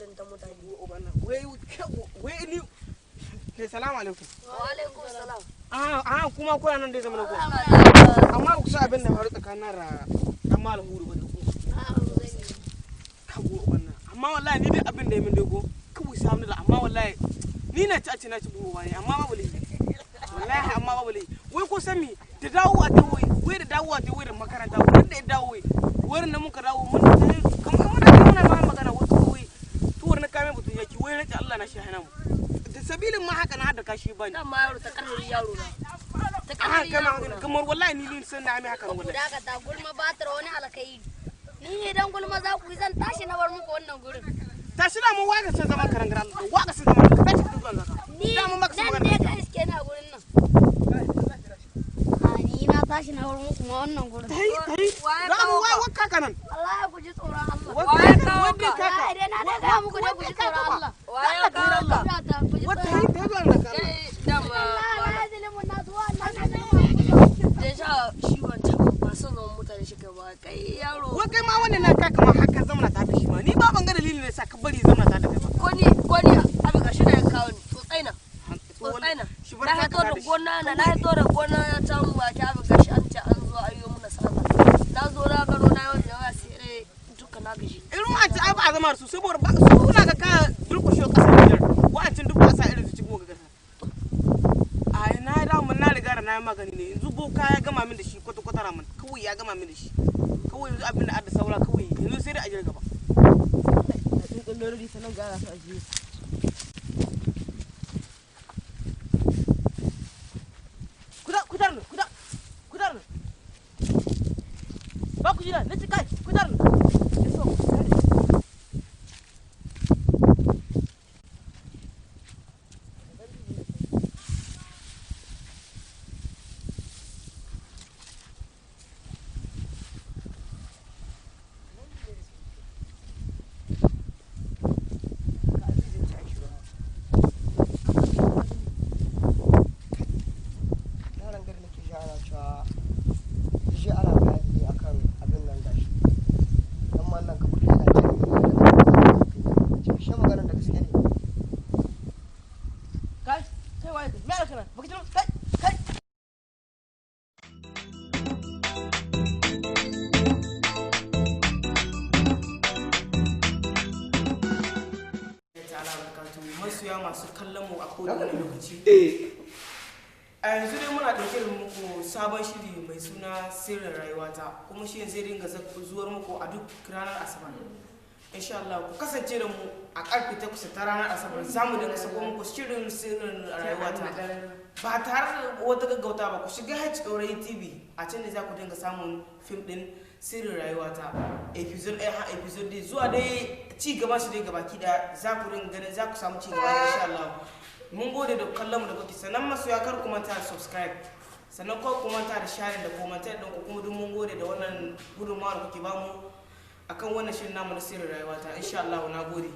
irin ta mutane. Wai wai ni kai, salamu alaikum. Wa alaikum salam. Ah, kuma kuna nan dai zama ko? Amma ku sa abin da faru tsakanin ra dan malam Huru ba da ku. Kago wannan. Amma wallahi ni dai abin da ya min dai ko kawai samu da, amma wallahi ni na ci a ci na ci buwa ne, amma babu laifi. Wallahi amma babu laifi. Wai ko san mi da dawowa ta wai wai da dawowa ta wai da makaranta wanda ya dawo wai wurin da muka dawo mun ta kamar kamar da muna ma magana wai kawai tuwar na kame mutum yaki wai rage Allah na shi hana mu. Da sabilin ma haka na hada kashi bani. Dan ma yaro ta karri yaro na. Ta Ah, karri kama yaro na. kamar wallahi ni din san na mai haka Ku wallahi. dakata, gulma ba ta da wani alkhairi. Ni idan gulma za ku yi, zan tashi na bar muku wannan gurin. Tashi da mu waga san zaman karangar Allah, waga san zaman ka tashi ka zuwa zaka. Ni Da mun baka san nan magana. ne ka iske ni a gurin nan. A ni na tashi na bar muku ma wannan gurin. Tai tai. Waye Da mu kawo wai ka? wakka kanan. Wallahi ku ji tsoron Allah. Wai Waye kawo wai ka? kaka. Wallahi dai na dai gaya muku dai ku ji tsoron Allah. Waye kawo ka? Dakata, ku ji Wata tsoron tai zuwa zaka. Kai dama Allah. malam. La yazlimu nasu wa Allah na zalima. Da sha shi wancan ba son zaman mutane shi kai ba kai yaro. Wai kai ma wannan na kaka ma haka zamana ta da shi ma. Ni ba ban ga dalilin da sa ka bari zamana ta da kai ba. Ko ni abin gashi da ya kawo ni tsotsai na. Tsotsai na. Shi bar Na taka haito da ta da shi. gona na na haito da gona na ta mu baki abin gashi an ce an zo an yi muna sata. Na zo na gano na yau da yawa sai dai duka na gaji. Irin wa'ancin ai ba a zama da su saboda ba su na ga ka durƙushe ƙasar Nijar. Wa'ancin duk ba sa irin su cikin ƙasa. Ai na da mun na riga da na yi magani ne, yanzu boka ya gama min da shi kwata kwata ramin kawai ya gama min da shi. Kawai yanzu abin da adda saura kawai yanzu sai dai a jira gaba. Tsuntsun lori sanan gara su ajiye. Kuda kudar ne kuda kudar ne. Ba ku jira na ci kai kudar ne. So yaran gari nake ji ana cewa shi ana bayani ne akan abin nan gashi dan mallan ka kuɗi yana cewa ce shi maganar da gaske ne. Kai kai waye kai me alaka nan baka ji kai kai. Ta'ala barakatuhu, masoya masu kallon mu a kowane lokaci. A yanzu dai muna ɗauke da muku sabon shiri mai suna Sirrin Rayuwata, kuma shirin zai dinga zuwar muku a duk ranar Asabar. Insha Allah ku kasance da mu a karfe 8 ta ranar Asabar, za mu dinga sako muku shirin Sirrin Rayuwata. Ba tare da wata gaggauta ba, ku shiga H Ɗorayi TV, a can ne za ku dinga samun fim ɗin Sirrin Rayuwata. Episode ɗaya har episode dai zuwa dai ci gaba shi dai gabaki ɗaya za ku dinga ganin za ku samu ci gaba insha Allah. Mun gode da kallon mu da kuke, sannan masoya kar ku manta da subscribe, sannan kar ku manta da sharing da comment ɗin ku, kuma duk mun gode da wannan gudunmawa da kuke bamu akan wannan shirin namu na Sirrin Rayuwata insha Allah. Na gode.